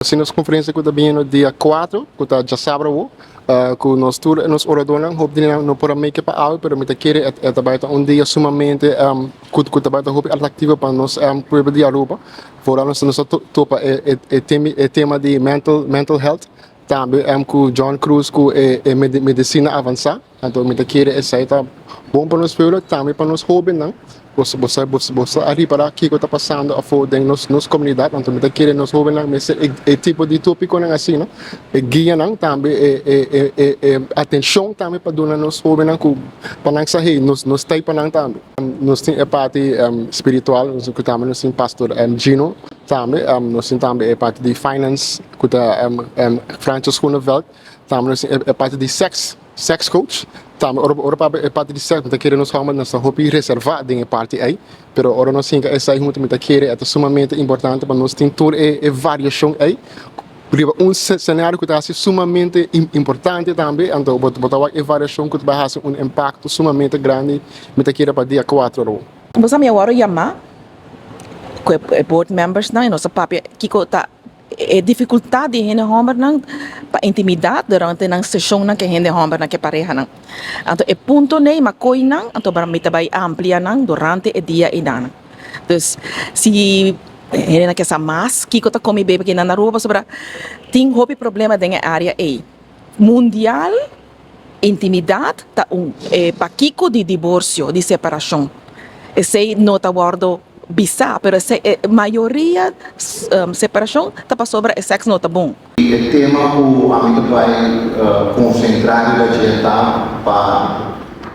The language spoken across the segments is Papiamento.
Asina nos konferensia ku ta bini dia 4, ku ta djasabra awo, ku nos tur nos oradornan, hopi di nan no por a make pa awe, pero mi ta kere e ta bai ta un dia sumamente ku ta bai ta hopi atraktivo pa nos pueblo di Aruba. Vooral nos ta topa e tema di mental health, tambe ku John Cruz ku e medisina avansa. Anto mi ta kere esei ta bon pa nos pueblo, tambe pa nos hobennan. Boso a ripará kiko ta pasando afó den nos komunidat. Anto mi ta kere nos hobennan mester e tipo di tópikonan asina, e guianan tambe, e atenshon tambe pa duna nos hobennan ku pa nan sa hey, nos ta ei pa nan tambe. Nos tin e parti spiritual, ku tambe nos tin Pastor Gino tambe. Nos tin tambe e parti di finance ku ta Francis Groeneveld. Tambe nos tin e parti di sex. Sex coach, tambe ora ora papia e parti di sex mi ta kere nos homber nos ta hopi reserva den e parti ei, pero ora nos hinka esei hunto mi ta kere e ta sumamente importante pa nos tin tur e e variashon ei riba un scenario ku ta hasi sumamente importante tambe, anto bo bo ta wak e variashon ku ta bai hasi un impakto sumamente grandi mi ta kere pa dia kuatro ro. Bo sa mi a wòrdu yamá ku e board membersnan i nos a papia kiko ta E difikultat di hende hòmbernan pa intimidat durante nan seshonnan ku e hende hòmbernan ku e parehanan. Anto e punto nei ma koi nan, anto mi ta bai amplia nan durante e dia einan. Dus si hendenan ke sa mas kiko ta komi bebe kinan na Aruba pasobra tin hopi problema den e área ei. Mundial intimidat ta un e pakiko di diborsio, di separashon. Esei no ta wòrdu bisá, pero esei e mayoria separashon ta pasobra e sèks no ta bon. E tema ku ami ta bai konsentrá riba dje ta pa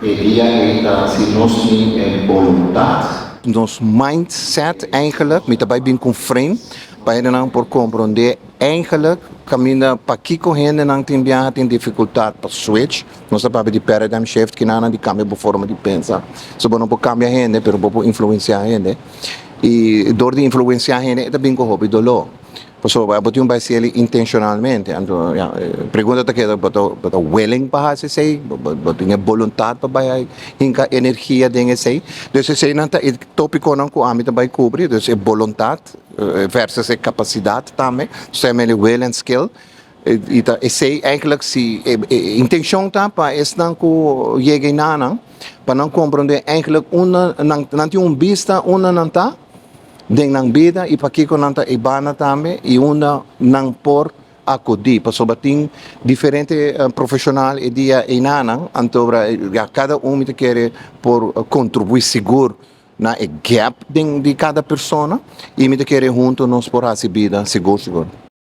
e dia ei ta si nos tin e boluntat. Nos mindset eigenlijk, mi ta bai bin ku un frame pa hendenan por komprondé Eigenlijk kaminda pakiko hendenan tin biaha tin difikultat pa switch, nos ta papia di paradigm shift, kinanan di kambia bo forma di pensa. So bo no por kambia hende pero bo por influensia hende i dor di influensia hende e ta bin ku hopi doló. Pasobra bo tin un bai hasiel intenshonalmente, anto ya e pregunta ta keda bo ta willing pa hasi esei? Bo tin e boluntat pa bai hinka energia den esei? Dus eseinan ta e topikonan ku ami ta bai kubri, dus e boluntat. Versus e capacidad tambe, stemmen e will en skill. Y ta esey eigenlijk si e intencion ta pa esnan cu yega enanan pa nan comprende eigenlijk unda nan nan tin un bista unda nan ta den nan bida y pakico nan ta eybanda tambe y unda nan por acudi pasobra tin diferente profesional e dia enanan anto ya cada un mi ta kere por contribui sigur na e gap den di kada persona y mi ta kere hunto nos por haci bida sigur sigur.